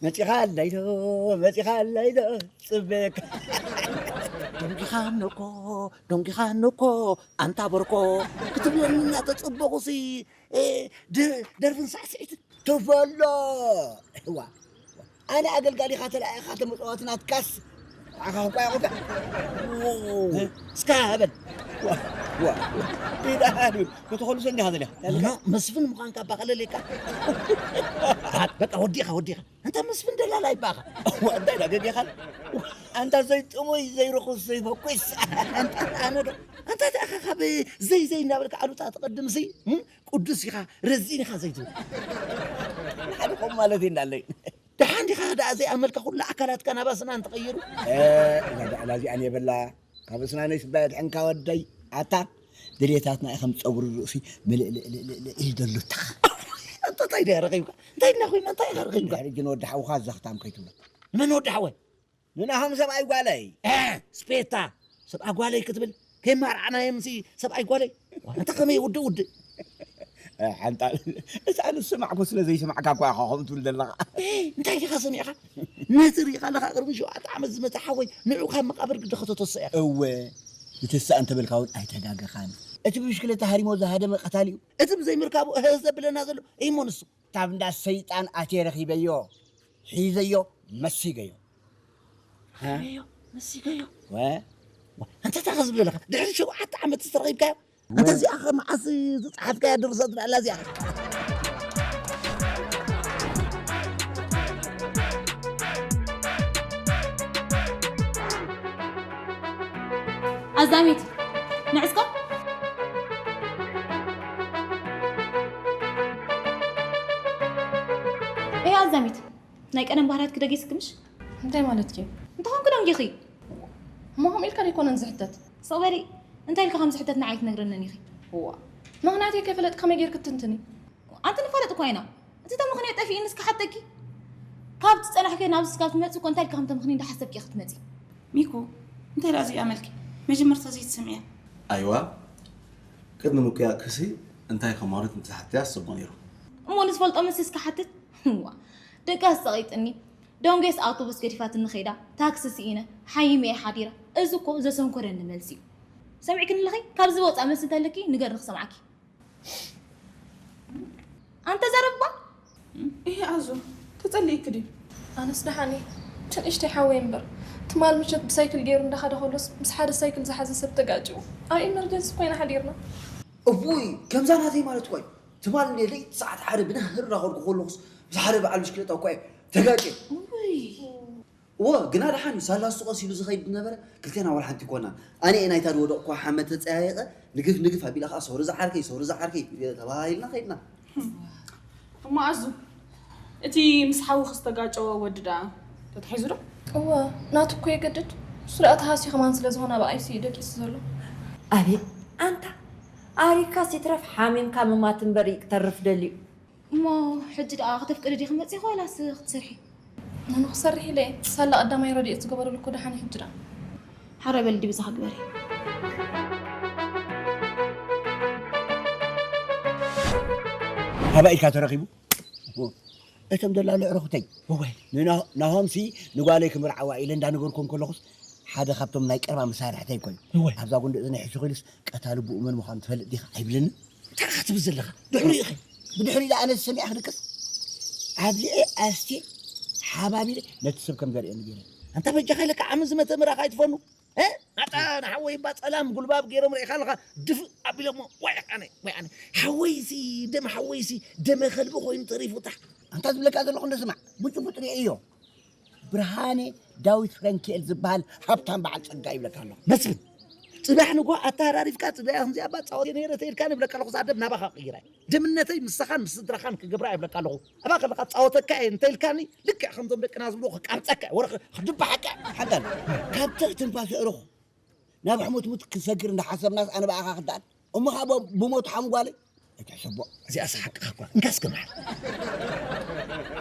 መጺኻ ኣለይ ዶ፣ መጺኻ ኣለይ ዶ፣ ጽበየካ። ደንጊኻ እኮ፣ ደንጊኻ እኮ፣ ኣንታ ቦርኮ፣ ክትብለኒ እናተጸበኹሲ፣ እ፣ ደ-፣ ደርፍን ሳዕስዒትን ተበሎ። እዋ፣ ኣነ ኣገልጋሊኻ ተላኢኻ ተመጽዋቲ ናትካስ፣ ንዓኻ እኳ ይቑልዕ። እ፣ እስካ በል። ዋ፣ ዋ፣ ዋ። ዲዳ ሃዱ፣ ከተኾሉ ሰንዲኻ ዘሊኻ። ኖ፣ መስፍን ምዃንካ ባኸለለይካ። በቃ፣ ወዲኻ፣ ወዲኻ። ኣንታ መስፍን ደላላ ይባኻ። እዋ፣ እንታይ ዳገጌኻ? ኣንታ ዘይጥሙይ፣ ዘይርኹስ፣ ዘይፈኩስ። ኣንታ ኣነ ዶ? ኣንታ ደኣ ካብ ዘይ ዘይ እናበልካ ኣሉታ ትቐድምሲ፣ እም? ቅዱስ ኢኻ፣ ረዚን ኢኻ ዘይትብል። ንሓደ ከምኡ ማለት እዩ እንዳለይ። ደሓን ዲኻ ደኣ ዘይኣመልካ ኩሉ ኣካላትካ ናብ ኣስናን ተቐይሩ? እ፣ እዛ ደኣላ እዚኣን የብላ። ካብ ኣስናነይ ስባ የድሕንካ ወደይ። ኣታ ድሌታትና ኢኸም ጸጉሪ ርእሲ ምልእልእልእልእ ኢል ደሉታ። ኣንታ እንታይ ደኣ ረኺብካ? እንታይ ድና ኮይና? እንታይ ኢኻ ረኺብካ? ድሕሪ ግን ወዲ ሓውኻ ዘኽታም ከይትብሎ። ንመን ወዲ ሓወይ? ንናሆም ሰብኣይ ጓለይ። እ፣ ስፔታ፣ ሰብኣይ ጓለይ ክትብል ከይማርዓናዮምሲ ሰብኣይ ጓለይ። ዋ፣ እንተ ከመይ ውድእ ውድእ። እ፣ ሓንጣል፣ እዛ ኣነ ዝሰማዕኩ ስለ ዘይሰማዕካ እኳ ኢኻ ከምኡ ትብል ዘለኻ። እ፣ እንታይ ዲኻ ሰሚዕኻ? ነቲ ርኢኻ ኣለኻ ቅድሚ ሸውዓተ ዓመት ዝመተ ሓወይ ንዑ ካብ መቓብር ግዲ ከተተስኦ ኢኻ። እወ፣ ንትሳእ እንተበልካ እውን ኣይተጋገኻን። እቲ ብብሽክለታ ሃሪሞ ዝሃደመ ቀታሊ እዩ። እቲ ብዘይምርካቡ እህ ዘብለና ዘሎ እሂሞ ንሱ። ካብ እንዳ ሰይጣን ኣትየ ረኺበዮ፣ ሒዘዮ፣ መሲገዮ። ረኺበዮ፣ መሲገዮ። ወ? ወ-፣ ኣንታ እንታይ ከ ዝብል ኣለኻ? ድሕሪ ሸውዓተ ዓመት ዝተረኺብካዮ? ኣንታ እዚኣ ኸ መዓስ ዝጸሓፍካያ ድርሰት ደኣላ እዚኣ? ኣዛሚት፣ ንዕስካ? ኤ ኣዛሚት፣ ናይ ቀደም ባህርያትኪ ደጊስኪ ምሽ? እንታይ ማለትኪ? እንተኾንኪ ደንጊኺ። እሞ ከምኡ ኢልካ ደይኮነን ዝሕተት። ስቕ በሊ፣ እንታይ ኢልካ ከም ዝሕተት ንዓይ ኣይትነግረንን ኢኺ። እዋ፣ ምኽንያተይ ከይፈለጥኪ ከመይ ጌርኪ ትትንትኒ? ኣንቲ ንፋለጥ እኳ ኢና። እቲ ተምኽንዮ ጠፊእኒ እስኪ ሓተኪ። ካብ ዝጸናሕክዮ ናብዚ ስጋብ ትመጺ እኮ እንታይ ኢልካ ከም ተምኽኒ እንዳሓሰብኪ ኢኺ ትመጺ። ሚኩ፣ እንታይ ደኣ ዘይኣመልኪ? መጀመርታ ዘይትሰምዕያ። ኣይዋ፣ ቅድሚ ምኩያትክሲ እንታይ ከማሪት ምትሓትያ ዝጽቡቕ ነይሩ። እሞ ንዝፈልጦ መሲ እስኪ ሓትት። እዋ፣ ደቂ ኣስጠቒጥኒ። ደንጎስ ኣውቶቡስ ገዲፋትኒ ኸይዳ፣ ታክሲ ስኢነ፣ ሓይመ እየ ሓዲረ። እዚ እኮ ዘሰንኮረኒ መልሲ እዩ። ሰሚዕክኒ ኣለኺ? ካብዚ ወጻእ መልሲ እንተለኪ ንገርኒ ክሰምዓኪ። ኣንተ ዘረባ። እህ ኣዞ፣ ተጸሊእኪ ድዩ? ኣነስ ደሓን እየ። እቲ ንእሽተይ ሓወይ እምበር፣ ትማል ምሸት ብሳይክል ገይሩ እንዳኸደ ከሎስ ምስ ሓደ ሳይክል ዝሓዘ ሰብ ተጋጭው። ኣብ ኢመርጀንሲ ኮይና ሓዲርና። እውይ፣ ከምዛ ናተይ ማለት እኮ እዩ። ትማል እንደ ለይቲ ሰዓት ሓደ ብንህር እናኸድኩ ከለኹስ ምስ ሓደ በዓል ብሽክለታ እኮ እየ ተጋጭየ። ውይ። እወ፣ ግና ደሓን እዩ። ሳላ እሱ ቀስ ኢሉ ዝኸይድ ዝነበረ፣ ክልቴና ዋላ ሓንቲ ኣይኮናን። ኣነ እየ ናይታ ዝወደቕኩዋ ሓመድ ተጸያይቐ፣ ንግፍ ንግፍ ኣቢለ ኸኣ፣ "ሶሪ ዝዓርከይ፣ ሶሪ ዝዓርከይ" ተባሂልና ኸይድና። እሞ ኣዙ፣ እቲ ምስ ሓውኺ ዝተጋጨወ ወዲ ደኣ ተታሒዙ ዶ? እወ፣ ናቱ እኮ የገድድ። እሱ ደኣ ተሃስዩ ከማን ስለ ዝኾነ ኣብ ኣይ ሲ ዩ ደቂሱ ዘሎ። ኣቤት ኣንታ፣ ኣሪካስ ይትረፍ ሓሚምካ ምማት እምበር እዩ ክተርፍ ደልዩ። እሞ ሕጂ ደኣ ከተፍቅዲ ዲኺ መጺኺ ዋላስ ክትሰርሒ? ኣነ ክሰርሕ ኢለ እየ። ሳላ ቀዳማይ ረድኤት ዝገበረሉ እኮ ደሓን እዩ። ሕጂ ደኣ ሓረ በሊ ድዩ ብዛኻ ግበሪ። ካባይ ኢልካ ተረኺቡ? እቶም ደላሎ ኣዕሩኽተይ። እወ። ንና-፣ ናሆምሲ ንጓለይ ክምርዓዋ ኢለ እንዳነገርኩም ከለኹስ ሓደ ካብቶም ናይ ቀረባ መሳርሕተይ እኮ እዩ። እወ። ኣብዛ ጉንዲ እዝኒ ሕሹኽ ኢሉስ ቀታሊ ብኡ መን ምዃኑ ትፈልጥ ዲኻ ኣይብለንን? እንታይ ኢኻ ትብል ዘለኻ? ድሕሪኡ ኢኺ። ብድሕሪኡ ኣነ ዝሰሚዐ ክድቅስ። ኣብሊዐ ኣስቴ ሓባቢለ ነቲ ሰብ ከም ዘርእየኒ ገይረ። ኣንታ በጃኻ ኢለካ ዓሚ ዝመተ ምራኽ ኣይትፈኑ። እ? ኣታ ንሓወይ እባ ጸላም ጉልባብ ገይሮም ርኢኻ ኣለኻ። ድፍእ ኣቢሎሞ። ዋይ ኣነ፣ ዋይ ኣነ። ሓወይሲ፣ ደም ሓወይሲ፣ ደመ ከልቢ ኮይኑ ተሪፉ ታሕ። ኣንታ ዝብለካ ዘለኹ እንዶ ስማዕ። ብጭቡጥ ርኢዮ። ብርሃነ ዳዊት ፍረንኪኤል ዝበሃል ሃብታም በዓል ጸጋ ይብለካ ኣለኹ። መስፍን፣ ጽባሕ ንግሆ ኣተሃራሪፍካ፣ "ጽባሕ ከምዚኣ እባ ጻወት እየ ነይረ" ተይልካኒ ይብለካ ኣለኹ። እዛ ደብ ናባኻ ክቕይራ እየ። ደምነተይ ምሳኻን ምስ ስድራኻን ክገብራ እየ ይብለካ ኣለኹ። ኣብኣ ከለኻ ጻወተካ እየ እንተኢልካኒ፣ ልክዕ ከምዞም ደቅና ዝብልዎ ክቃብጸካ እየ፣ ወረ ክድብሓካ እየ። ሓንታ ኣሎ። ካብ ትሕቲ ትንፋስ የዕሩኹ ናብ ሕሙት ሙት ክሰግር እንዳሓሰብናስ ኣነ ብኣኻ ክደኣል። እሞ ኸኣ ብ-፣ ብሞት ሓሙ ጓለይ? ኣይትሕሰቦ። እዚኣስ ሓቅኻ እኳ። እንካ እስከ መሓር።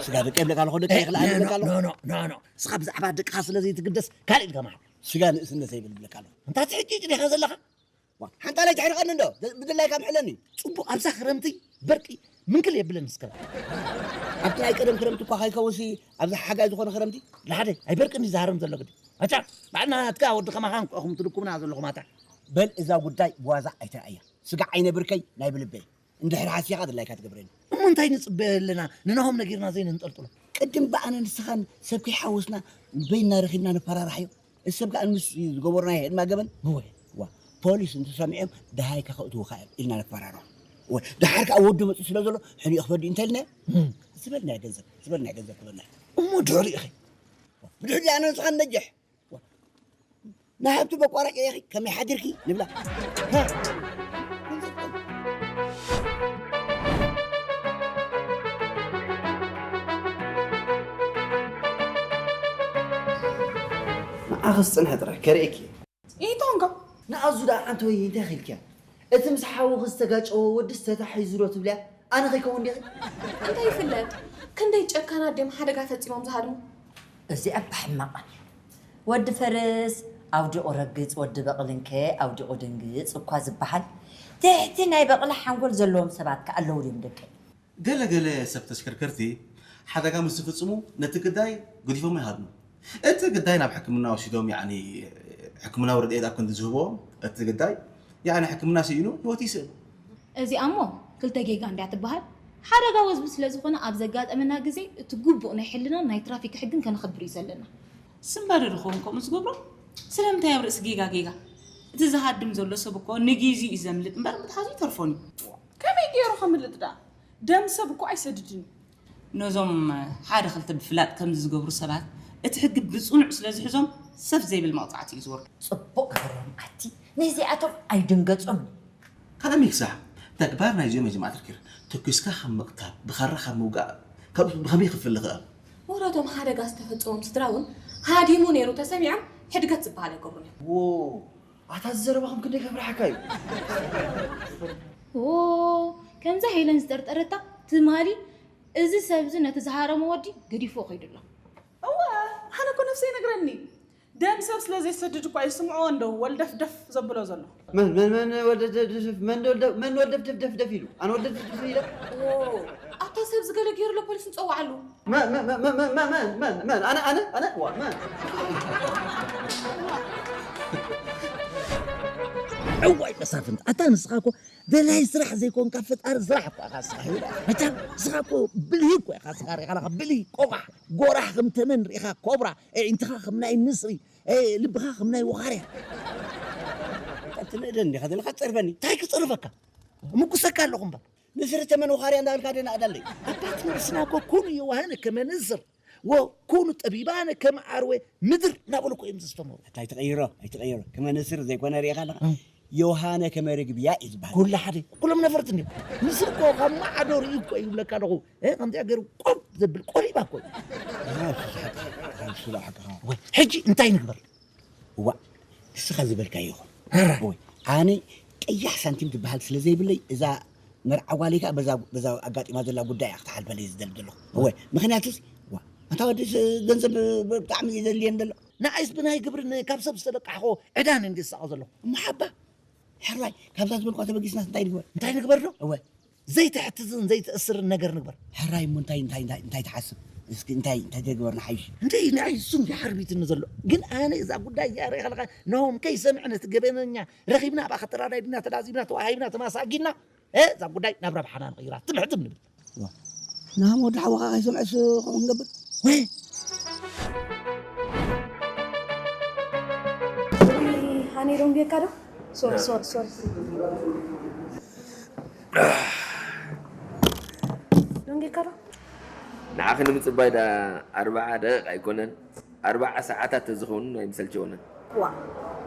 ስጋ ደቀ ይብለካ ኣለኹ፣ ደቀ እ፣ ይኽልኣኒ ኖ፣ ይብለካ ኣለኹ። ኖ፣ ኖ፣ ኖ፣ ኖ። ንስኻ ብዛዕባ ደቅኻ ስለ ዘይትግደስ ካልእ ኢልካ መሓር። ስጋ ንእስነት ዘይብል ይብለካ ኣለኹ። እንታ ትሕጭጭ ዲኻ ዘለኻ? ዋ፣ ሓንጣላይ ትሕርቐኒ እንዶ? ብ-፣ ብድላይካ ምሕለኒ። ጽቡቕ፣ ኣብዛ ክረምቲ በርቂ ምንክል የብለን እስከ። ኣብቲ ናይ ቀደም ክረምቲ እኳ ከይከውሲ፣ ኣብዚ ሓጋይ ዝኾነ ክረምቲ ንሓደ ኣይበርቅን እዩ ዝሃርም ዘሎ ግዲ። ኣታ ባዕልና ናትካ ወዲ ከማኻን እኹም ትድኩምና ዘለኹም ኣታ። በል እዛ ጉዳይ ብዋዛ ኣይተረኣያ። ስጋዕ ዓይነ ብርከይ ናይ ብልበይ። እንድሕር ሓሲኻ ድላይካ ትገብረኒ። እሞ እንታይ ንጽበ ኣለና? ንናሆም ነጊርና ዘይንንጠልጥሎ። ቅድም ብኣነ ንስኻን ሰብ ከይሓወስና በይንና ረኺብና ንፈራርሓዮ። እዚ ሰብ ከኣ ምስ ዝገበርናዮ ህድማ ገበን፣ እወ። ዋ፣ ፖሊስ እንተሰሚዖም ደሃይካ ከእትዉኻ እዮም ኢልና ነፈራርሖም። እወ፣ ደሓር ከኣ ወዲ መጺኡ ስለ ዘሎ ሕኒኡ ክፈዲ እንተልና፣ እም። ዝበልናዮ ገንዘብ፣ ዝበልናዮ ገንዘብ ክበልና። እሞ ድሕሪኡ ኸ? ብድሕሪኡ ኣነ ንስኻን ነጅሕ። ዋ፣ ንሃብቲ መቋረቂ ኢኺ ከመይ ሓዲርኪ ንብላ። ሃ? ንዓኺ ዝጽንሐ ጥራይ ከርእየኪ እየ። ኢቶንጎ። ንኣዙ ደኣ ኣንተ ወይ እንታይ ኺልኪያ? እቲ ምስ ሓውኺ ዝተጋጨወ ወድስ ተታሒዙ ዶ ትብልያ? ኣነ ኸይከውን ዲኺ? እንታይ ይፍለጥ? ክንደይ ጨካናት ድዮም ሓደጋ ፈጺሞም ዝሃድሙ? እዚኣ ባሕማቕ። ወዲ ፈረስ ኣውዲቑ ረግጽ፣ ወዲ በቕልንከ ኣውዲቑ ድንግጽ እኳ ዝበሃል። ትሕቲ ናይ በቕሊ ሓንጎል ዘለዎም ሰባት ከ ኣለዉ ድዮም ደቀይ? ገለ ገለ ሰብ ተሽከርከርቲ ሓደጋ ምስ ዝፍጽሙ ነቲ ግዳይ ገዲፎሞ ይሃድሙ። እቲ ግዳይ ናብ ሕክምና ወሲዶም፣ ያዕኒ ሕክምናዊ ረድኤት ኣብ ክንዲ ዝህብዎም፣ እቲ ግዳይ ያዕኒ ሕክምና ስኢኑ ህይወቱ ይስእን። እዚኣ እሞ ክልተ ጌጋ እንድያ ትበሃል። ሓደጋ ወዝቢ ስለ ዝኾነ ኣብ ዘጋጠመና ግዜ እቲ ግቡእ ናይ ሕልናን ናይ ትራፊክ ሕግን ከነኽብር እዩ ዘለና። ስምባደ ዶ ኸውን ከምኡ ዝገብሮ? ስለምንታይ ኣብ ርእሲ ጌጋ ጌጋ? እቲ ዝሃድም ዘሎ ሰብ እኮ ንጊዜኡ እዩ ዘምልጥ እምበር ምትሓዙ ኣይተርፎን እዩ። ከመይ ገይሩ ከምልጥ ደኣ? ደም ሰብ እኮ ኣይሰድድን እዩ። ነዞም ሓደ ክልተ ብፍላጥ ከምዚ ዝገብሩ ሰባት እቲ ሕጊ ብጽኑዕ ስለ ዝሕዞም ሰፍ ዘይብል መቕጻዕቲ እዩ ዝወርዶም። ጽቡቕ ገበርዎም ኣቲ ነዚኣቶም ኣይድንገጾም። ካልእ ሚክሳሕ ተግባር ናይዚኦም እየ ዝማእተር ኪር ተኩስካ ካብ ምቕታል ብኻራ ካብ ምውጋእ ካብ ብኸመይ ክፍሊ ክእል? ወረቶም ሓደጋ ዝተፈጸሞም ስድራ እውን ሃዲሙ ነይሩ ተሰሚዖም ሕድገት ዝበሃል ኣይገብሩን እዮም። ዎ ኣታ እዚ ዘረባኹም ክንደይ ከፍርሓካ እዩ። ዎ ከምዛ ሄለን ዝጠርጠረታ ትማሊ እዚ ሰብ እዚ ነቲ ዝሃረሞ ወዲ ገዲፎ ከይዱ ኣሎ። እወ ኣነ እኮ ነፍሰይ ይነግረኒ ደም ሰብ ስለ ዘይሰድድ እኳ ይስምዖ እንዶ ወልደፍደፍ ዘብሎ ዘሎ። መን መን መን ወልደፍደፍደፍ መን ወልደ- መን ወልደፍደፍደፍ ኢሉ ኣነ ወልደፍደፍደፍ ኢለ። ዎ ኣብታ ሰብ ዝገለ ገይሩ ሎ ፖሊስ ንጸውዓሉ። መን መን መን መን መን መን መን መን ኣነ ኣነ ኣነ ዋ መን እዋይ መሳፍንት ኣታ ንስኻ እኮ ደላይ ስራሕ ዘይኮንካ ፈጣሪ ስራሕ እኮ ኢኻ ንስኻ ይብላ መቻም ንስኻ እኮ ብልሂ እኮ ኢኻ ስኻ ሪኻ ኣለኻ ብልሂ ቆቋሕ ጎራሕ ከም ተመን ሪኻ ኮብራ ኣዒንትኻ ከም ናይ ንስሪ ልብኻ ከም ናይ ወኻርያ ትንእደኒ ኸ ዘለኻ ትጸርፈኒ እንታይ ክጸርፈካ ምጉሰካ ኣለኹ እምበር ንስሪ ተመን ወኻርያ እንዳበልካ ደናእዳለይ ኣባት ነብስና እኮ ኩሉ የዋህነ ከመ ንስር ወኩኑ ጠቢባነ ከም ዓርወ ምድር እናበሉ እኮ እዮም ዘስተምሩ። እንታይ ትቐይሮ ኣይትቐይሮ ከመ ንስር ዘይኮነ ርኢኻ ኣለኻ ዮሃነ ከመ ርግብያ እዩ ዝበሃል። ኩሉ ሓደ ኩሎም ነፈርቲ እንዲዮም። ንስር እኮ ካብ ማዕዶ ርኢ እኮ ይብለካ ኣለኹ። እ፣ ከምዚኣ ገይሩ ቆብ ዘብል ቆሪባ እኮ እዩ። ሱላ ሓቅኻ። ወይ ሕጂ እንታይ ንግበር? እዋ ንስኻ ዝበልካዮ ይኹን። ወይ ኣነ ቀያሕ ሳንቲም ትበሃል ስለ ዘይብለይ እዛ መርዓ ጓለይ ከዓ በዛ በዛ ኣጋጢማ ዘላ ጉዳይ እያ ክትሓልፈለይ ዝደሊ ዘለኹ። እወ ምኽንያቱስ ዋ ኣታ ወዲ ገንዘብ ብጣዕሚ እዩ ዘድልየን ዘሎ። ንዓይስ ብናይ ግብርን ካብ ሰብ ዝተለቃሕኮ ዕዳን እንዲ ዝስቐ ዘለኹ። እሞ ሓባ ሕራይ ካብዛ ዝበልኳ ተበጊስናስ እንታይ ንግበር? እንታይ ንግበር ዶ? እወ ዘይተሕትዝን ዘይተእስርን ነገር ንግበር። ሕራይ እሞ እንታይ እንታይ እንታይ እንታይ ትሓስብ? እስኪ እንታይ እንታይ ተግበር ንሓይሽ? እንደ ንዓይ እሱም ይሓርቢትኒ ዘሎ ግን ኣነ እዛ ጉዳይ እዚኣ ርኢኻ ኣለኻ ነሆም ከይሰምዕ ነቲ ገበነኛ ረኺብና ኣብኣ ከተራዳይብና ተዳዚብና ተዋሃሂብና ተማሳጊና እዛ ጉዳይ ናብ ረብሓና ንቕይራ ትምሕትም ንብል። ናሃም ወዲ ሓወኻ ከይሰምዐስ ከምኡ ክንገብር ወይ ሃኒ ዶንጌካ ዶ ሶሪ ሶሪ ሶሪ ዶንጌካ ዶ ንዓኺ ንምጽባይ ደኣ ኣርብዓ ደቂቕ ኣይኮነን ኣርብዓ ሰዓታት ተዝኸውን ኣይምሰልቸወንን። ዋእ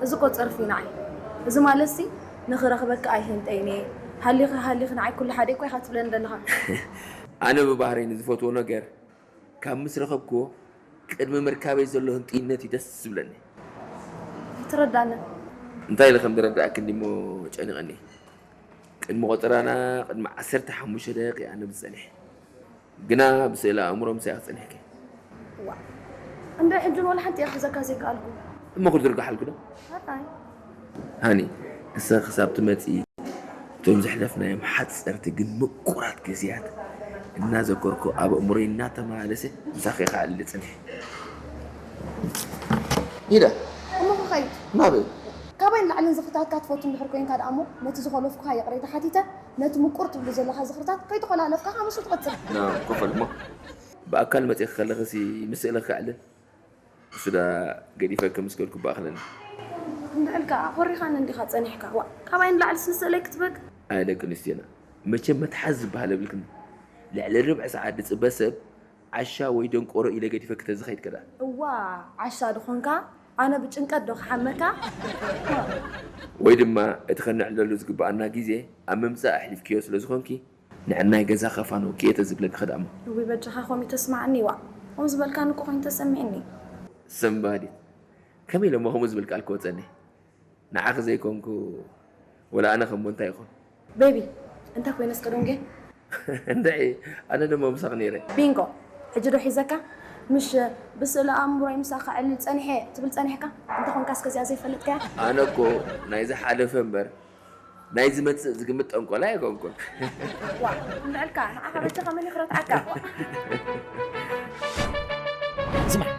እዚ እኮ ጸርፊ እዩ ንዓይ። እዚ ማለትሲ ንኽረኽበኪ ኣይህንጠይን እየ፣ ሃሊኺ ሃሊኺ ንዓይ ኩሉ ሓደ እኮ ኢኻ ትብለኒ ዘለኻ። ኣነ ብባህረይ ንዝፈትዎ ነገር ካብ ምስ ረኸብክዎ ቅድሚ ምርካበይ ዘሎ ህንጥይነት እዩ ደስ ዝብለኒ። ኣይትረድኣንን። እንታይ ኢለ ከም ዝረድኣኪ እንዲሞ ጨኒቐኒ። ቅድሚ ቆጸራና ቅድሚ ዓሰርተ ሓሙሽተ ደቂቕ እያ ነብዚ ጸኒሐ። ግና ብስእለ ኣእምሮ ምሳይ ክጸንሕኪ። ዋእ እንድዒ ሕጂ ውን ወላ ሓንቲ እየ ክሕዘካ ዘይከኣልኩ። እሞ ክትዝርግሓልኪ ዶ? ኣይ። ሃኒ፣ ንስኺ ክሳብ ትመጺ እቶም ዘሕለፍናዮም ሓጸርቲ ግን ምቁራት ግዜያት እናዘከርኩ ኣብ ኣእምሮይ እናተመላለሰ ምሳኺ ክዓሊ ጽኒሐ። ኢዳ፣ እሞ ክኸይድ። ናበይ? ካባይ ንላዕልን ዝኽታትካ ትፈቱ እንድሕር ኮይንካ ደኣ እሞ፣ ነቲ ዝኸለፍኩኻ ይቕሬታ ሓቲተ፣ ነቲ ምቁር ትብሉ ዘለኻ ዝኽርታት ከይተኾላለፍካ ካብ ምስኡ ትቐጽል። ና፣ ኮፈል እሞ። ብኣካል መጺእኪ ከለኽሲ ምስ ስእለኪ ክዕልል። እሱ ደኣ ገዲፈኪ ምስ ከድኩ እባ ኣኽለኒ። እንድዕልካ፣ ኮሪኻኒ እንዲኻ ጸኒሕካ። ዋእ፣ ካባይ ንላዕልስ ንስእለይ ክትበክ? ኣይ ደቂ ኣንስትዮና፣ መቸም መትሓዚ ዝበሃል የብልክን። ልዕሊ ርብዒ ሰዓት ዝጽበ ሰብ ዓሻ ወይ ደንቆሮ ኢለ ገዲፈኪ ተዝኸይድ ከ ደኣ? እዋ፣ ዓሻ ዶ ኾንካ? ኣነ ብጭንቀት ዶ ክሓመካ? ወይ ድማ እቲ ከነዕልለሉ ዝግብኣና ግዜ ኣብ ምምጻእ ኣሕሊፍክዮ ስለ ዝኾንኪ፣ ንዕናይ ገዛ ከፋንወኪ እየ ተዝብለኪ ከ ደኣ እሞ። እውይ በጃኻ ከምኡ ተስማዓኒ ዋእ። ከምኡ ዝበልካኒ እኮ ኮይኑ ተሰሚዕኒ። ሰንባዲት። ከመይ ኢለ እሞ ከምኡ ዝብል ቃል ክወጸኒ? ንዓኺ ዘይኮንኩ ወላ ኣነ ከሞ እንታይ ይኾን? ቤቢ፣ እንታይ ኮይነ እስከ ዶንጌ? እንድዒ፣ ኣነ ደሞ ምሳኺ ነይረ። ቢንጎ፣ ሕጂ ዶ ሒዘካ? ምሽ ብስእለ ኣእምሮይ ምሳኻ ከዕልል ጸኒሐ ትብል ጸኒሕካ? እንተኾንካ እስከ እዚኣ ዘይፈልጥካያ? ኣነ እኮ ናይ ዝሓለፈ እምበር ናይ ዝመጽእ ዝግምት ጠንቆላ ኣይኮንኩን። ዋ፣ እንድዕልካ፣ ንዓኻ በጃኻ መን እዩ ክረትዓካ? ዋ። ስማዕ፣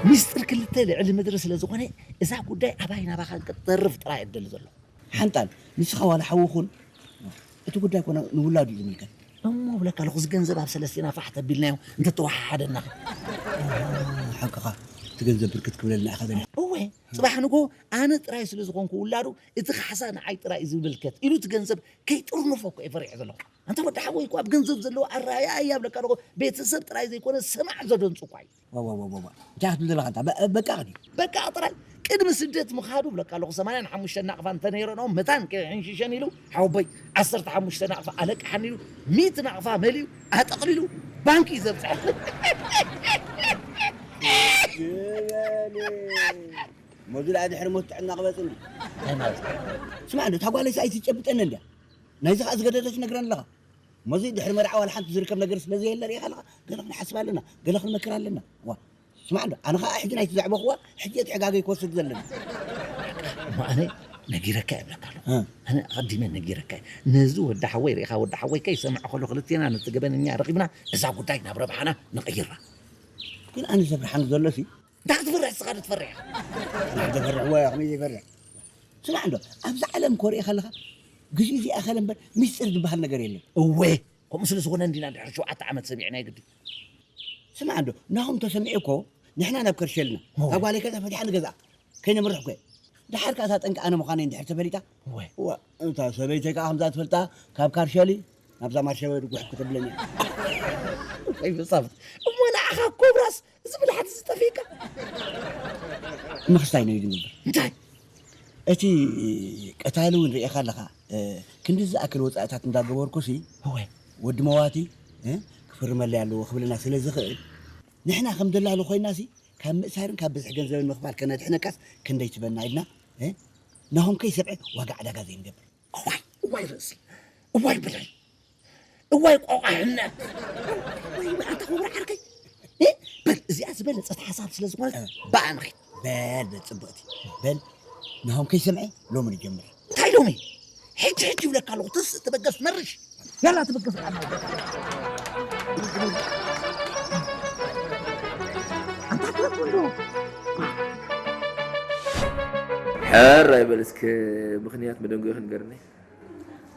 ሚስጥር ክልተ ልዕሊ ምድሪ ስለ ዝኾነ፣ እዛ ጉዳይ ኣባይ ናባኻን ክትተርፍ ጥራይ እየ ዝደሊ ዘለኹ። ሓንጣል፣ ንስኻ ዋላ ሓዊ ኩን፣ እቲ ጉዳይ ኮነ ንውላዱ እዩ ዝምልከት። እሞ ብለካ ኣለኹ፣ እዚ ገንዘብ ኣብ ሰለስቴና ፋሕ ተቢልናዮ እንተተወሓሓደና። ሓቅኻ፣ እቲ ገንዘብ ብርክት ክብለልና ኢኻ ደሊኻ። እወ፣ ጽባሕ ንግሆ ኣነ ጥራይ ስለ ዝኾንኩ ውላዱ፣ እቲ ካሕሳ ንዓይ ጥራይ እዩ ዝምልከት ኢሉ እቲ ገንዘብ ከይጥርንፎ እኮ እየ ፈሪሐ ዘለኹ። ኣንታ ወዲ ሓወይ እኮ ኣብ ገንዘብ ዘለዎ ኣረኣእያ እያ ብለካ ኣለኹ፣ ቤተሰብ ጥራይ ዘይኮነ ሰማዕ ዘደንጹ እኳ እዩ። ዋ፣ ዋ፣ ዋ፣ ዋ፣ ዋ። እንታይ ክትብል ዘለኻ ኣንታ? በ-፣ በቃ ድዩ? በቃ ጥራይ ቅድሚ ስደት ምኻዱ ብለካ ኣለኹ፣ ሰማንያን ሓሙሽተ ናቕፋ እንተነይረኖ መታን ከይሕንሽሸን ኢሉ፣ ሓወቦይ፣ ዓሰርተ ሓሙሽተ ናቕፋ ኣለቅሓን ኢሉ፣ ሚእቲ ናቕፋ መሊኡ ኣጠቕሊሉ ባንኪ እዩ ዘብጽሐ። ዝበለ። ሞዚ ደኣ ድሕሪ ሞት ጥዕና ቅበጽኒ። እንታይ ማለት እዩ? ስማዕ እንዶ፣ እታ ጓለይስ ኣይትጨብጠኒ እንድያ። ናይዚ ኸኣ ዝገደደ ትነግረኒ ኣለኻ። እሞዚ ድሕሪ መርዓ ዋላ ሓንቲ ዝርከብ ነገር ስለ ዘየለ ርኢኻ ኣለኻ። ገለ ክንሓስብ ኣለና፣ ገለ ክንመክር ኣለና። ዋ፣ ስማዕ እንዶ፣ ኣነ ኸኣ ሕጂ ናይቲ ዘዕበኽዋ፣ ሕጂ እየ እቲ ሕጋገይ ክወስድ ዘለኒ። እሞ ኣነ ነጊረካ እየ እብለካ ኣለኹ። እ። ኣነ ኣቐዲመ ነጊረካ እየ። ነዚ ወዲ ሓወይ ርኢኻ፣ ወዲ ሓወይ ከይሰምዐ ከሎ ክልቴና ነቲ ገበነኛ ረኺብና እዛ ጉዳይ ናብ ረብሓና ንቕይራ። ግን ኣነ ዘፍርሓኒ ዘሎሲ፣ እንታይ ክትፈርሕ ንስኻ ዶ ትፈርሕ ኢኻ? ኣነ ዘፈርሕ ዋያ ከመይ ዘይፈርሕ? ስማዕ እንዶ፣ ኣብዛ ዓለም ኮ ርኢኻ ኣለኻ፣ ግዜ ዘይኣኸለ እምበር ሚስጥር ዝበሃል ነገር የለን። እወ፣ ከምኡ ስለ ዝኾነ እንዲና ድሕሪ ሸውዓተ ዓመት ሰሚዕና የግዲ። ስማዕ እንዶ፣ ናሆም ተሰሚዑ እኮ ንሕና ናብ ከርሸልና፣ እወ። እታ ጓለይ ከዛ ፈቲሓ ንገዝኣ፣ ከይነምርሕ እኮ እየ። ደሓር ከኣ እታ ጠንቂ ኣነ ምዃነይ እንድሕር ተፈሊጣ፣ እወ። እዋ፣ እታ ሰበይተይ ከኣ ከምዛ ትፈልጣ፣ ካብ ካርሸሊ ናብዛ ማርሸወይ ርጉሕ ክትብለኒ እያ። ወይ ብጻብት። እሞ ንዓኻ ኮብራስ እዚ ብልሓት እዚ ጠፊእካ? ምኽስታይ ነው ይግንበር። እንታይ? እቲ ቀታሊ እውን ርኢኻ ኣለኻ፣ እ፣ ክንዲ ዝኣክል ወጻእታት እንዳገበርኩሲ፣ እወ። ወዲ መዋቲ፣ እ፣ ክፍርመለይ ኣለዎ ክብለና ስለ ዝኽእል፣ ንሕና ከም ደላሎ ኮይናሲ፣ ካብ ምእሳርን ካብ ብዝሒ ገንዘብን ምኽፋል ከነድሕነካስ ክንደይ ትበና ኢልና፣ እ፣ ናሆም ከይሰምዐ ዋጋ ዕዳጋ ዘይንገብር። እዋይ፣ እዋይ ርእሲ፣ እዋይ ብለይ፣ እዋይ ቆቋሕነት። ወይ ኣንታ ክቡር ዓርከይ፣ እ፣ በል እዚኣ ዝበለጸት ሓሳብ ስለ ዝኾነት እ። ብኣ ንኺድ። በል፣ በል ጽብቕቲ፣ በል ናሆም ከይሰምዐ ሎሚ ንጀምር። እንታይ ሎሚ? ሕጂ፣ ሕጂ ይብለካ ኣለኹ፣ ተስእ፣ ተበገስ፣ መርሽ። ያላ ተበገስ። ኣንታ ትበል እንዶ። ሕር ኣይበል እስከ፣ ምኽንያት መደንጎኺ ንገርኒ።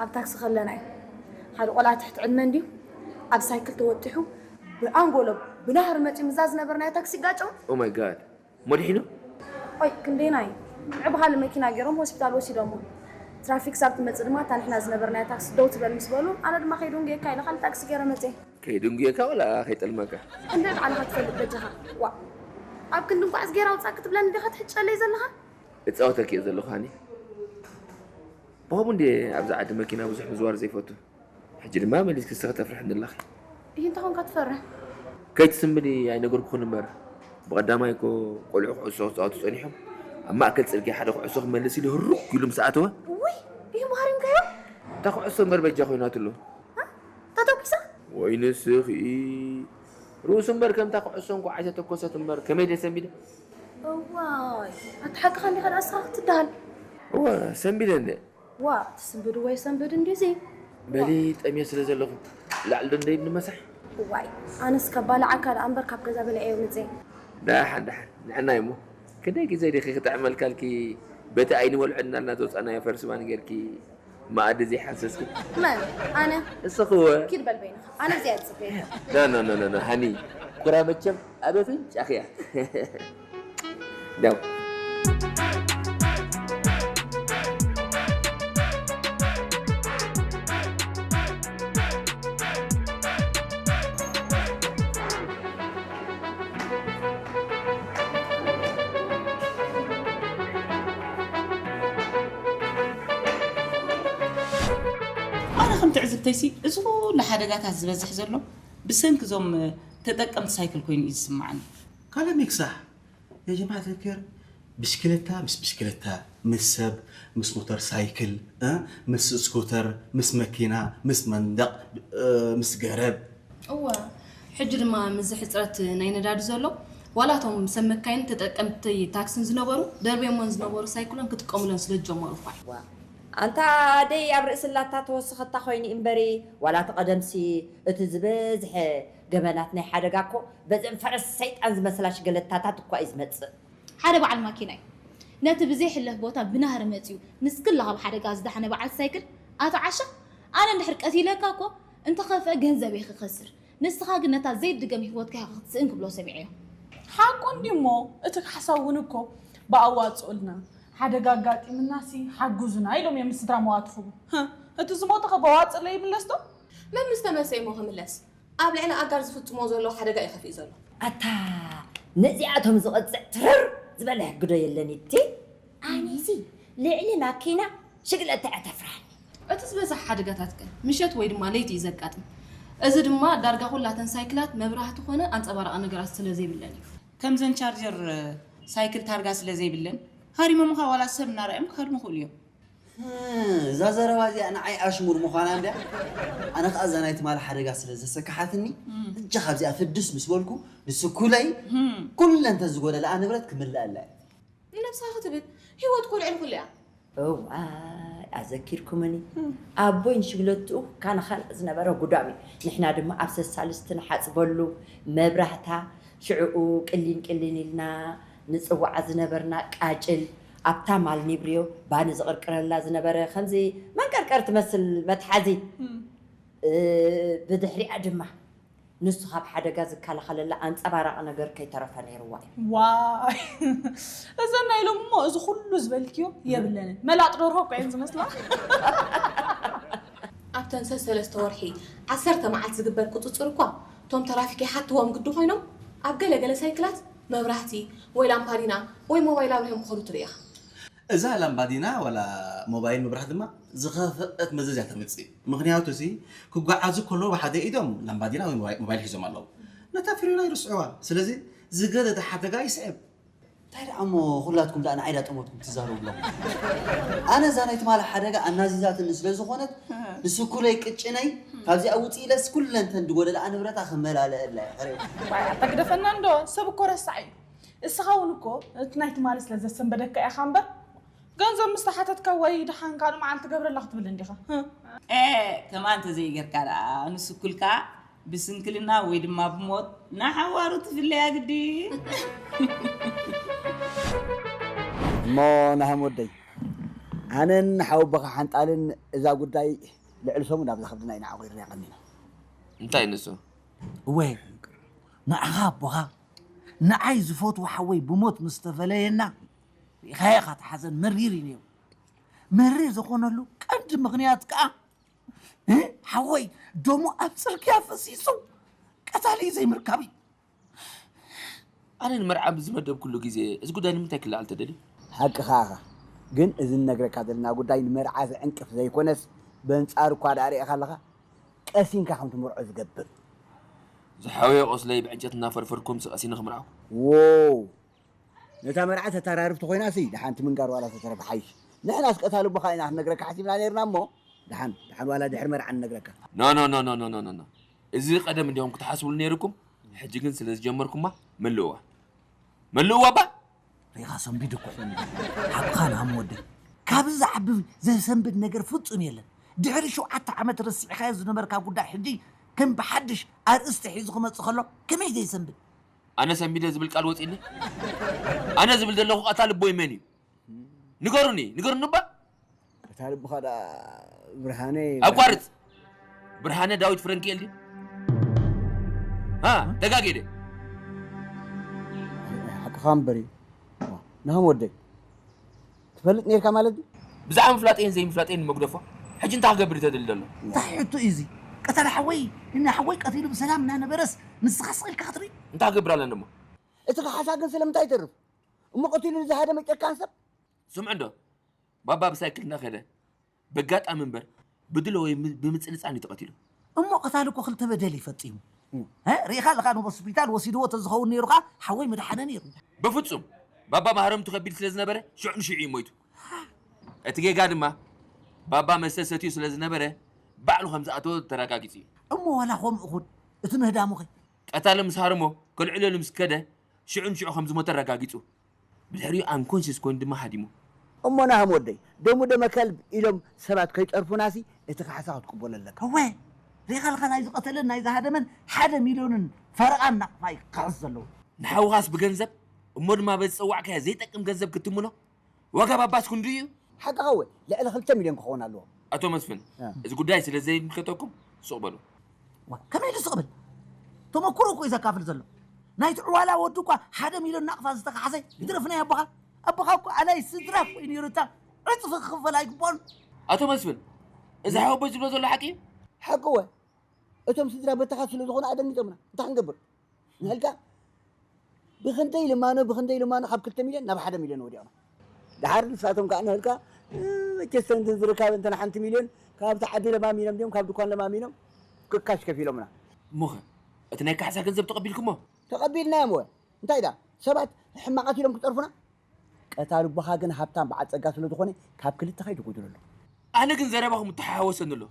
ኣብ ታክሲ ከለና እዩ። ሓደ ቆልዓ ትሕቲ ዕድመ እንድዩ፣ ኣብ ሳይክል ተወጢሑ፣ ብኣንጎሎ ብናህሪ መጺኡ፣ ምዛ ዝነበርናዮ ታክሲ ይጋጨው። Oh my God። መድሒኑ? ኦይ፣ ክንደይናይ? ምዕብኻሊ መኪና ገይሮም ሆስፒታል ወሲዶሞ። ትራፊክ ሳብ ትመጽእ ድማ እታ ንሕና ዝነበርናያ ታክሲ ደው ትበል ምስ በሉ፣ ኣነ ድማ ከይድንጉየካ ኢለ ካልእ ታክሲ ገይረ መጽየ። ከይድንጉየካ ወላ ከይጠልመካ? ክንደይ ባዕልኻ ትፈልጥ በጃኻ? ዋእ፣ ኣብ ክንዲ እንቋዕ እዝጌር ኣውጻእ ክትብለኒ ዲኻ ትሕጨለይ ዘለኻ? እጻወተኪ እየ ዘለኹ ሃኒ። ብኸምኡ እንድየ ኣብዚ ዓዲ መኪና ብዙሕ ምዝዋር ዘይፈቱ። ሕጂ ድማ መሊስኪ ንስኺ ተፍርሕኒ ኣለኺ። እሂ፣ እንታይ ኾንካ ትፈርሕ? ከይትስንብዲ ኣይነገርኩኽን እምበር፣ ብቐዳማይ እኮ ቆልዑ ኩዕሶ ክጻወቱ ጸኒሖም፣ ኣብ ማእከል ጽርግያ ሓደ ኩዕሶ ክመልስ ኢሉ ህሩክ ኢሉ ምስ ኣተወ፣ እውይ፣ እሂ፣ ሃሪምካዮ? እታ ኩዕሶ እምበር በጃ ኮይናትሉ። እ? ተተኲሳ? ወይ ንስኺ። ርእሱ እምበር ከምታ ኩዕሶ እንኳዕ ኣይተተኮሰት እምበር፣ ከመይ ደሰንቢደ? እዋይ፣ ኣቲ ሓቅኻ እንዲኻ ደኣ ንስኻ ክትደሃል። እወ፣ ሰንቢደ እንደ። ዋ፣ ትስንብድ ወይ ሰንብድ እንዲዚ። በሊ፣ ጠምየ ስለ ዘለኹ ላዕሊ ዶ እንደይድ ንመሳሕ? እዋይ፣ ኣነስ ከባልዓካ ደኣ እምበር ካብ ገዛ በሊዐዮ ምጽእ። ደሓን ደሓን፣ ንዕናይ እሞ ክንደይ ግዜ ዲኺ ክጥዕመልካልኪ በቲ ኣይንበልዖ እናልና ዘውፃእናዮ ፈርስባን ጌርኪ መኣዲ ዘይሓንሰስኪ? መን? ኣነ? እስኽወ? ኪድ በል በይንኻ። ኣነ እዚኣ እየ ዝጽበየካ። ኖ፣ ኖ፣ ኖ፣ ኖ፣ ኖ፣ ሃኒ፣ ኩራ መቸም ኣብ ኣፍንጫኺ እያ። ደው። ኣነ ከም ትዕዝብተይሲ፣ እዚ ኩሉ ሓደጋታት ዝበዝሕ ዘሎ ብሰንኪ እዞም ተጠቀምቲ ሳይክል ኮይኑ እዩ ዝስምዓኒ። ካለ ሚክሳሕ፣ ያ ጀማዓ ተፍኪር፣ ብሽክለታ ምስ ብሽክለታ፣ ምስ ሰብ፣ ምስ ሞተር ሳይክል፣ እ፣ ምስ ስኩተር፣ ምስ መኪና፣ ምስ መንደቕ፣ እ፣ ምስ ገረብ። እወ፣ ሕጂ ድማ ምስዚ ሕጽረት ናይ ነዳዲ ዘሎ፣ ዋላ እቶም ሰብ መካይን ተጠቀምቲ ታክስን ዝነበሩ፣ ደርብዮሞን ዝነበሩ ሳይክሎን ክጥቀሙለን ስለ ዝጀመሩ እኳ እዩ። ዋ፣ ኣንታ ደይ ኣብ ርእሲ ላታ ተወሰኸታ ኮይኑ እምበሪ፣ ዋላ እቲ ቀደምሲ እቲ ዝበዝሐ ገበናት ናይ ሓደጋ እኮ በዘን ፈረስ ሰይጣን ዝመስላ ሽገለታታት እኳ እዩ ዝመጽእ። ሓደ በዓል ማኪና እዩ ነቲ ብዘይሕለፍ ቦታ ብናህሪ መጺኡ ንስክላ ካብ ሓደጋ ዝደሓነ በዓል ሳይክል፣ ኣቶ ዓሻ፣ ኣነ እንድሕር ቀቲለካ እኮ እንተኸፍአ ገንዘበይ ክኸስር፣ ንስኻ ግን ነታ ዘይድገም ህይወትካ ኢኻ ክትስእን ክብሎ ሰሚዐዮ። ሓቁ እንድዩ እሞ፣ እቲ ካሕሳ እውን እኮ ብኣዋጽኡልና፣ ሓደጋ ኣጋጢምናሲ ሓግዙና ኢሎም እዮም ንስድራ መዋቲ ክህቡ። ህህ፣ እቲ ዝሞተ ኸ ብኣዋጽእ ለይምለስ ዶ? መን ምስ ተመሰ እሞ ክምለስ? ኣብ ልዕሊ ኣጋር ዝፍጽሞ ዘሎ ሓደጋ እዩ ከፊኡ ዘሎ። ኣታ ነዚኣቶም ዝቐጽዕ ትርር ዝበለ ሕጊ ዶ የለን እቲ? ኣነሲ ልዕሊ ማኪና ሽግለታ እያ ተፍርሃኒ። እቲ ዝበዝሕ ሓደጋታት ግን ምሸት ወይ ድማ ለይቲ እዩ ዘጋጥም። እዚ ድማ ዳርጋ ኩላተን ሳይክላት መብራህቲ ኮነ ኣንጸባራቒ ነገራት ስለ ዘይብለን እዩ። ከምዘን ቻርጀር ሳይክል ታርጋ ስለ ዘይብለን ሃሪሞምኻ ዋላ ሰብ እናረኣዮም ክሃድሙ ይኽእሉ እዮም። እዛ ዘረባ እዚኣ ንዓይ ኣሽሙር ምዃና እንድያ። ኣነ ኸኣ እዛ ናይ ትማሊ ሓደጋ ስለ ዘሰክሓትኒ፣ እም። እጃ ካብዚኣ ፍድስ ምስ በልኩ፣ ንስኩለይ እም። ኩለን ተዝጎደለኣ ንብረት ክምልኣላ እየ። ንነብስኻ ክትብል፣ ህይወት እኮ ልዕሊ ኩሉ እያ። እዋይ፣ ኣዘኪርኩምኒ። እም። ኣቦይ ንሽግለትኡ ካናኻን ዝነበረ ጉዳም እዩ። ንሕና ድማ ኣብ ሰሳልስቲ ንሓጽበሉ መብራህታ፣ ሽዕኡ ቅሊን ቅሊን ኢልና ንጽውዓ ዝነበርና ቃጭል፣ ኣብታ ማል ኒብርዮ ባኒ ዝቕርቅረላ ዝነበረ ከምዚ መንቀርቀር ትመስል መትሓዚ፣ እም። እ፣ ብድሕሪኣ ድማ ንሱ ካብ ሓደጋ ዝከላኸለላ ኣንጸባራቒ ነገር ከይተረፈ ነይርዋ እዩ። ዋይ! እዘን ናይ ሎሚ እሞ እዚ ኩሉ ዝበልክዮ የብለንን። መላጥ ደርሆ እኮ እየን ዝመስላ። ኣብተን ሰሰለስተ ወርሒ፣ ዓሰርተ መዓልቲ ዝግበር ቁጽጽር እኳ፣ እቶም ተራፊክ ይሓትዎም ግዲ ኮይኖም፣ ኣብ ገለ ገለ ሳይክላት መብራህቲ ወይ ላምፓዲና ወይ ሞባይል ኣብሪሆም ክኸዱ ትርኢ ኢኻ። እዛ ላምባዲና ዋላ ሞባይል ምብራህ ድማ ዝኸፍአት መዘዝ እያ ተምጽእ። ምኽንያቱ ሲ፣ ክጓዓዙ ከለዉ ብሓደ ኢዶም ላምባዲና ወይ ሞባይል፣ ሞባይል ሒዞም ኣለዉ። ነታ ፍሬና ይርስዕዋ። ስለዚ ዝገደደ ሓደጋ ይስዕብ። እንታይ ደኣ እሞ ኩላትኩም ደኣ ንዓይ ዳ ጠሞትኩም ትዛረቡ ኣለኹም? ኣነ እዛ ናይ ትማሊ ሓደጋ ኣናዚዛትኒ ስለ ዝኾነት፣ ንስኩለይ ቅጭነይ ካብዚኣ ውፅእ ኢለስ ኩለንተን ዝጎደለኣ ንብረታ ክመላለአላ እየ። ሕሬ። ዋይ፣ ኣታ ግደፈና እንዶ፣ ሰብ እኮ ረሳዕ እዩ። እስኻ እውን እኮ እቲ ናይ ትማሊ ስለ ዘሰንበደካ ኢኻ እምበር፣ ገንዘብ ምስ ተሓተትካ ወይ ደሓን ካልእ መዓልቲ ገብረላ ክትብል እንዲኻ። እ፣ ከምኣ እንተዘይገርካ ደኣ፣ ንስኩልካ ብስንክልና ወይ ድማ ብሞት ንሓዋሩ ትፍለያ ግዲ። እሞ ናህም ወደይ፣ ኣነን ሓወቦኻ ሓንጣልን እዛ ጉዳይ ልዕሊ ሰሙን ኣብዛ ከብድና ኢና ዓቑርና ቀኒና። እንታይ ንሱ? እወ፣ ንዓኻ ኣቦኻ፣ ንዓይ ዝፈትዎ ሓወይ ብሞት ምስ ተፈለየና፣ ርኢኻዮ ኢኻ፣ እቲ ሓዘን መሪር እዩ ነይሩ። መሪር ዝኾነሉ ቀንዲ ምኽንያት ከኣ፣ እ፣ ሓወይ ደሙ ኣብ ጽርግያ ፈሲሱ ቀታሊ ዘይምርካብ እዩ። ኣነ ንመርዓ ብዝመደብኩሉ ግዜ፣ እዚ ጉዳይ ንምንታይ ክለዓል ተደልዩ? ሓቅኻ ኢኻ። ግን እዚ ንነግረካ ዘለና ጉዳይ ንመርዓ ዝዕንቅፍ ዘይኮነስ፣ በንጻሩ እኳ ደኣ ርኢኻ ኣለኻ፣ ቀሲንካ ከም ትምርዖ ዝገብር። ዝሓወየ ቁስለይ ብዕንጨት እናፈርፈርኩም ስቐሲኒ ክምርዓው? ዎው! ነታ መርዓ ተተራርፍ ተኾይናሲ፣ ደሓን ትምንጋር ዋላ ተተረፈ ሓይሽ። ንሕናስ ቀታሊ ኣቦኻ ኢና ክንነግረካ ሓሲብና ነይርና እሞ፣ ደሓን፣ ደሓን ዋላ ድሕሪ መርዓ ንነግረካ። ኖ፣ ኖ፣ ኖ። እዚ ቀደም እንዲኹም ክትሓስብሉ ነይርኩም። ሕጂ ግን ስለ ዝጀመርኩማ፣ መልእዋ። መልእዋ እባ! ሪኢኻ ሰንቢዱ እኮ። ሓቅኻ ንሃም ወደይ። ካብዚ ዝዓቢ ዘሰንብድ ነገር ፍጹም የለን። ድሕሪ ሸውዓተ ዓመት ረሲዕካዮ ዝነበርካ ጉዳይ ሕጂ ከም ብሓድሽ ኣርእስቲ ሒዙ ክመጽእ ከሎ ከመይ ዘይሰንብድ? ኣነ ሰንቢደ ዝብል ቃል ወጺኒ? ኣነ ዝብል ዘለኹ ቀታሊ ኣቦይ መን እዩ? ንገሩኒ፣ ንገሩኒ እባ። ቀታሊ ኣቦኻ ደኣ ብርሃነ ኣቋርጽ። ብርሃነ ዳዊት ፍረንኪኤል ድዩ? ሃ፣ ደጋጊደ። ሓቅኻ እምበር እዩ። ናሆም ወደይ፣ ትፈልጥ ነርካ ማለት ድዩ? ብዛዕባ ምፍላጠይን ዘይምፍላጠይን መግደፎ ሕጂ እንታይ ክገብር እዩ ተደሊ ዘሎ? እንታይ ሕቶ እዩ እዚ? ቀታሊ ሓወይ ንናይ ሓወይ ቀቲሉ ብሰላም እናነበረስ ንስኻ ስቕ ኢልካ ክትርኢ? እንታይ ክገብር ኣለኒ እሞ? እቲ ካሕሳ ግን ስለምንታይ ይተርፍ? እሞ ቀቲሉ ዝሃደመ ጨካን ሰብ? ስምዑ እንዶ፣ ባባ ብሳይክል እናኸደ በጋጣሚ እምበር ብድሎ ወይ ም- ብምጽንጻን እዩ ተቐቲሉ። እሞ ቀታሊ እኮ ክልተ በደል እዩ ፈጺሙ። እ? ርኢኻ ኣለኻ፣ ንሆስፒታል ወሲድዎ ተዝኸውን ነይሩ ኸኣ ሓወይ ምድሓነ ነይሩ። በፍጹም። ባባ ማህረምቱ ከቢድ ስለ ዝነበረ ሽዑ ንሽዑ እዩ ሞይቱ። እቲ ጌጋ ድማ ባባ መስተ ሰትዩ ስለ ዝነበረ ባዕሉ ከም ዝኣተወ ተረጋጊጹ እዩ። እሞ ዋላ ከምኡ ኹን እቲ ምህዳሙኸ? ቀታሊ ምስ ሃረሞ ከልዕለሉ ምስ ከደ ሽዑ ንሽዑ ከም ዝሞተ ኣረጋጊጹ። ብድሕሪኡ ኣንኮንሽስ ኮይኑ ድማ ሃዲሙ። እሞ ናህም ወደይ፣ ደሙ ደመ ከልብ ኢሎም ሰባት ከይጸርፉናሲ እቲ ካሕሳ ክትቅበሎ ኣለካ። እወ፣ ሪኢኻ ኣለኻ፣ ናይ ዝቐተለን ናይ ዝሃደመን ሓደ ሚልዮንን ፈረቓን ናቕፋ እዩ ክኽሕስ ዘለዎ። ንሓውኻስ ብገንዘብ እሞ ድማ በዚ ጸዋዕካዮ ዘይጠቅም ገንዘብ ክትምኖ ዋጋ ባባስ ክንድኡ እዩ። ሓቅኻ እወ፣ ልዕሊ ክልተ ሚልዮን ክኸውን ኣለዎ። ኣቶ መስፍን፣ እ። እዚ ጉዳይ ስለ ዘይምልከተኩም ስቕ በሉ። ዋ፣ ከመይ ኢሉ ስቕ ብል? ተመኩሮ እኮ እዩ ዘካፍል ዘሎ። ናይቲ ዕዋላ ወዱ እኳ ሓደ ሚልዮን ናቕፋ ዝተኻሕሰ ይትረፍ ናይ ኣቦኻ። ኣቦኻ እኮ ኣላይ ስድራ እኮ እዩ ነይሩ፣ እታ ዕጽፊ ክኽፈል ኣይግብኦን። ኣቶ መስፍን፣ እዚ ሓወቦይ ዝብሎ ዘሎ ሓቂ እዩ? ሓቂ እወ። እቶም ስድራ በተኻ ስለ ዝኾኑ ኣደንጊጾምና። እንታይ ክንገብር? ንህልካ ብኽንደይ ልማኖ፣ ብኽንደይ ልማኖ ካብ ክልተ ሚልዮን ናብ ሓደ ሚልዮን ወዲቕና። ደሓር ንሳቶም ከኣ ንህልካ፣ እ፣ መቸስ እንትን ዝርካብ እንተን ሓንቲ ሚልዮን ካብቲ ዓዲ ለማሚኖም ድዮም፣ ካብ ድኳን ለማሚኖም ክካሽ ከፊሎምና። እሞኸ እቲ ናይ ካሕሳ ገንዘብ ተቐቢልኩሞ? ተቐቢልናዮም እወ። እንታይ ደኣ፣ ሰባት ሕማቓት ኢሎም ክጸርፉና? ቀታሊ ኣቦኻ ግን ሃብታም በዓል ጸጋ ስለ ዝኾነ ካብ ክልተ ከይትጎድለሉ። ኣነ ግን ዘረባኹም እተሓዋወሰኒ ኣሎ።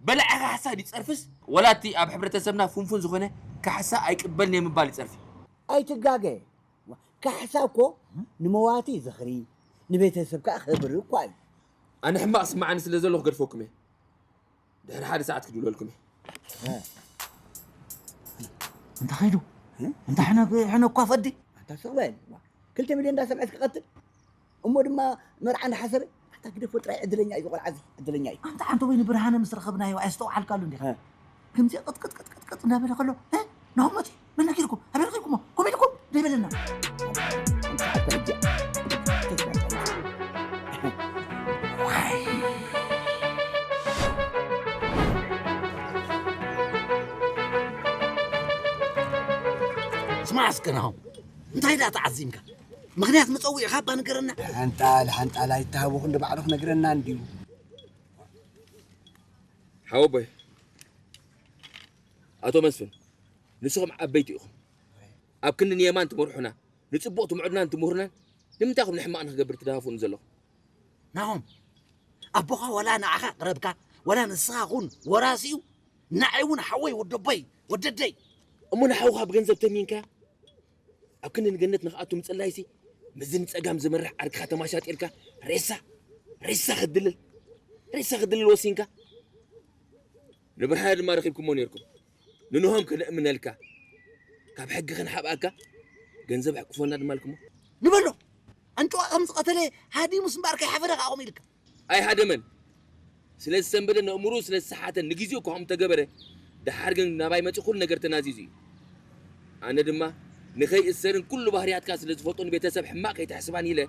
በላዒ ካሕሳ ድዩ ጸርፍስ? ወላ እቲ ኣብ ሕብረተሰብና ፍንፉን ዝኾነ ካሕሳ ኣይቅበልን እየ ምባል እዩ ጸርፊ። ኣይትጋገ። ካሕሳ እኮ ንመዋቲ ዝኽሪ፣ ንቤተሰብ ከኣ ክብሪ እኳ እዩ። ኣነ ሕማቕ ስምዓኒ ስለ ዘሎ ክገድፈኩም እየ። ድሕሪ ሓደ ሰዓት ክድውለልኩም እየ። እንተ ኸይዱ? እ? እንተ ሕነ-፣ ሕነ እኳ ፈዲ? ኣንታ ስቕ በል። ክልተ ሚልዮን እንዳሰምዐስ ክቐትል? እሞ ድማ መርዓ እንዳሓሰበ? ኣንታ ግደፎ ጥራይ፣ ዕድለኛ እዩ እዚ ቆልዓ እዚ፣ ዕድለኛ እዩ። ኣንታ ሓንቲ ወይ ንብርሃነ ምስ ረኸብናዮ ኣየስተውዓልካሉን ዲኻ? እ። ከምዚ ቅጥቅጥ ቅጥቅጥ ቅጥ እንዳበለ ከሎ፣ እ? ናሆም መጺኡ፣ መን ነጊርኩም? ኣበይ ረኺብኩሞ? ኮመ ኢልኩም? ደይበለና። ስማዕ እስከ ናሆም፣ እንታይ ደኣ ተዓዚምካ? ምኽንያት መጸዊዕኻ እባ ንገረና። ሓንጣል፣ ሓንጣል ኣይተሃወኹ እንዶ ባዕሉ ክነግረና እንድዩ። ሓወቦይ፣ ኣቶ መስፍን፣ ንስኹም ዓበይቲ ኢኹም። ኣብ ክንዲ ንየማን ትመርሑና፣ ንጽቡቕ ትምዕዱናን ትምህሩናን፣ ንምንታይ ኢኹም ንሕማቕ ንኽገብር ትደፋፍኡኒ ዘለኹም? ናሆም፣ ኣቦኻ ዋላ ንዓኻ ቅረብካ፣ ዋላ ንስኻ ኹን ወራሲኡ፣ ንዓይ እውን ሓወይ፣ ወደቦይ፣ ወደደይ። እሞ ንሓውኻ ብገንዘብ ተሚንካያ? ኣብ ክንዲ ንገነት ንኽኣቱ ምጽላይሲ፣ ምስዚ ንጸጋም ዝመርሕ ዓርክኻ ተማሻጢርካ፣ ሬሳ፣ ሬሳ ክትድልል፣ ሬሳ ክትድልል ወሲንካ። ንብርሃነ ድማ ረኺብኩሞ ነይርኩም። ንንሆም ከነእምነልካ፣ ካብ ሕጊ ክንሓብኣካ፣ ገንዘብ ኣሕቁፈና ድማ ኣልኩሞ። ንበሎ፣ ኣንጭዋ ከም ዝቐተለ ሃዲሙስ እምበኣር ከይሓፈረ ከኣ ከምኡ ኢልካ። ኣይሃደመን። ስለ ዝሰንበደን ኣእምሮኡ ስለ ዝሰሓተን ንግዜኡ እኳ ከምኡ ተገበረ። ደሓር ግን ናባይ መጺኡ ኩሉ ነገር ተናዚዙ እዩ። ኣነ ድማ ንኸይእሰርን ኩሉ ባህርያትካ ስለ ዝፈልጦ ንቤተሰብ ሕማቕ ከይትሕስባን ኢለ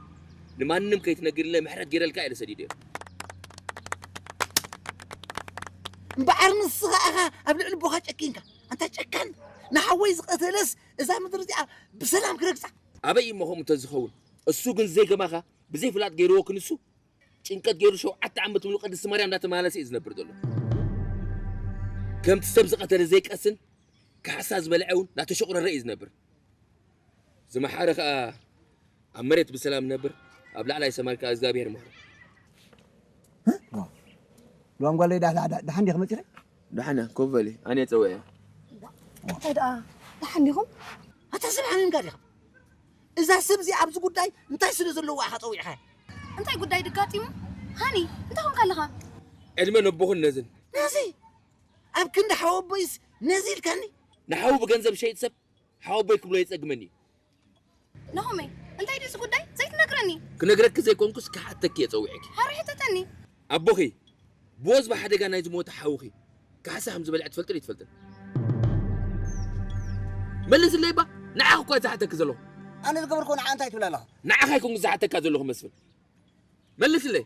ንማንም ከይትነግር ኢለ ምሕረት ገይረልካ እየ ሰዲደዮ። እምበኣር ንስኻ ኢኻ ኣብ ልዕሊ ኣቦኻ ጨኪንካ። ኣንታ ጨካን፣ ንሓወይ ዝቐተለስ እዛ ምድሪ እዚኣ ብሰላም ክረግጻ። ኣበይ እሞ ከምኡ እንተዝኸውን? እሱ ግን ዘይገማኻ ብዘይ ፍላጥ ገይርዎ ክንሱ ጭንቀት ገይሩ ሸውዓተ ዓመት ሙሉ ቅድስቲ ማርያም እንዳተመላለሰ እዩ ዝነብር ዘሎ። ከምቲ ሰብ ዝቐተለ ዘይቀስን ካሕሳ ዝበልዐ እውን እንዳተሸቑረረ እዩ ዝነብር። ዝመሓረ ኸኣ ኣብ መሬት ብሰላም ነብር፣ ኣብ ላዕላይ ሰማይ ከኣ እግዚኣብሔር ይምሕሮ። ዋ። ጓንጓለይ ዳ-፣ ዳ-፣ ዳ-፣ ደሓን ዲኺ መጺኺ? ደሓን እያ፣ ኮፍ በሊ፣ ኣነ እየ ጸዊዐያ። እንታይ ደኣ፣ ደሓን ዲኹም? ኣታ ሰብ ሓሚምካ ዲኻ? እዛ ሰብ እዚኣ ኣብዚ ጉዳይ እንታይ ስለ ዘለዋ ኢኻ ጸዊዕኻያ? እንታይ ጉዳይ ድጋጢሙ? ሃኒ፣ እንታይ ኾንካ ኣለኻ? ዕድመ ነቦኹን ነዝን። ነዚ ኣብ ክንዲ ሓወቦይስ ነዚ ኢልካኒ? ንሓዉ ብገንዘብ ሸይጥ ሰብ ሓወቦይ ክብሎ የጸግመኒ እዩ። ናሆመይ፣ እንታይ ድዩ እዚ ጉዳይ ዘይትነግረኒ? ክነግረኪ ዘይኮንኩስ ክሓተኪ እየ ጸዊዐኪ። ሃሪ ሕተተኒ። ኣቦኺ ብወዝቢ ሓደጋ ናይ ዝሞተ ሓውኺ ካሕሳ ከም ዝበልዐ ትፈልጥን ይትፈልጥን? መልስለይ እባ። ንዓኺ እኳ ዝሓተኪ ዘለኹ። ኣነ ዝገበርኩ ንዓ እንታይ ትብል ኣለኻ? ንዓኻ ኣይኮንኩ ዝሓተካ ዘለኹ መስፍን። መልስለይ።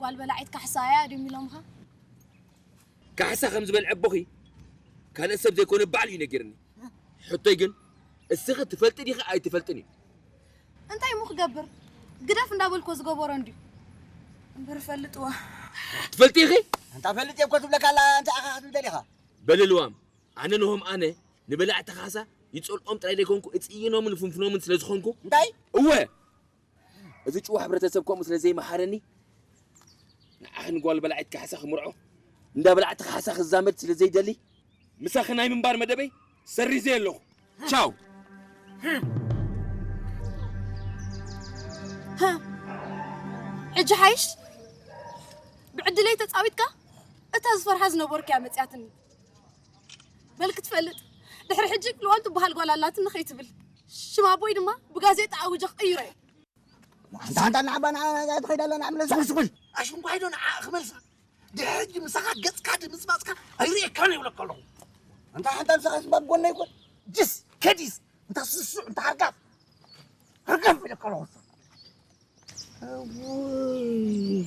ጓል በላዒት ካሕሳ እያ ድም ኢሎምኻ? ካሕሳ ከም ዝበልዐ ኣቦኺ ካልእ ሰብ ዘይኮነ ባዕሉ እዩ ነጊርኒ። ሕቶይ ግን እስኺ ትፈልጢ ዲኺ ኣይትፈልጥን እዩ። እንታይ እሞ ክገብር ግደፍ እንዳበልኮ ዝገበሮ እንድዩ እምበር ፈልጥዋ። ትፈልጢ ኢኺ? እንታ ፈልጥ እየ እኮ ትብለካ ኣላ እንታይ ኢኻ ክትብል ደሊኻ? በሊ ልዋም ኣነ ንሆም ኣነ ንበላዕቲ ካሕሳ ይጸልኦም ጥራይ ዘይኮንኩ እጽይኖምን ፍንፍኖምን ስለ ዝኾንኩ እንታይ? እወ እዚ ጭዋ ሕብረተሰብ ከምኡ ስለ ዘይመሃረኒ ንዓኽን ጓል በላዒት ካሕሳ ክምርዖ እንዳ በላዕቲ ካሕሳ ክዛመድ ስለ ዘይደሊ ምሳኺ ናይ ምንባር መደበይ ሰሪዘ ኣለኹ። ቻው። ሕጂ ሓይሽ ብዕድለይ ተጻዊትካ እታ ዝፈርሃ ዝነበርኩ እያ መጽያትኒ። በል ክትፈልጥ ድሕሪ ሕጂ ልዋም ትበሃል ጓል ኣላትኒ ከይትብል ሽም ኣቦይ ድማ ብጋዜጣ ኣውጀ ክቕይሮ እየ። ኣንታ ኣንታ ንዓባ ንዓ ትኸይድ ኣላ ንዓ ምለስ ስኹል ስኹል ኣሽንኳይ ዶ ንዓ ክመልሳ ድሕሪ ሕጂ ምሳኻ ገጽካ ድምጽማጽካ ኣይርእየካን ይብለካ ኣለኹ። ኣንታ ሓንታ ምሳኻ ስባብ ጎና ይኮን ጅስ ከዲስ እንታ ስሱዕ እንታ ሃርጋፍ ሃርጋፍ ኢለካ ኣለኹ። እውይ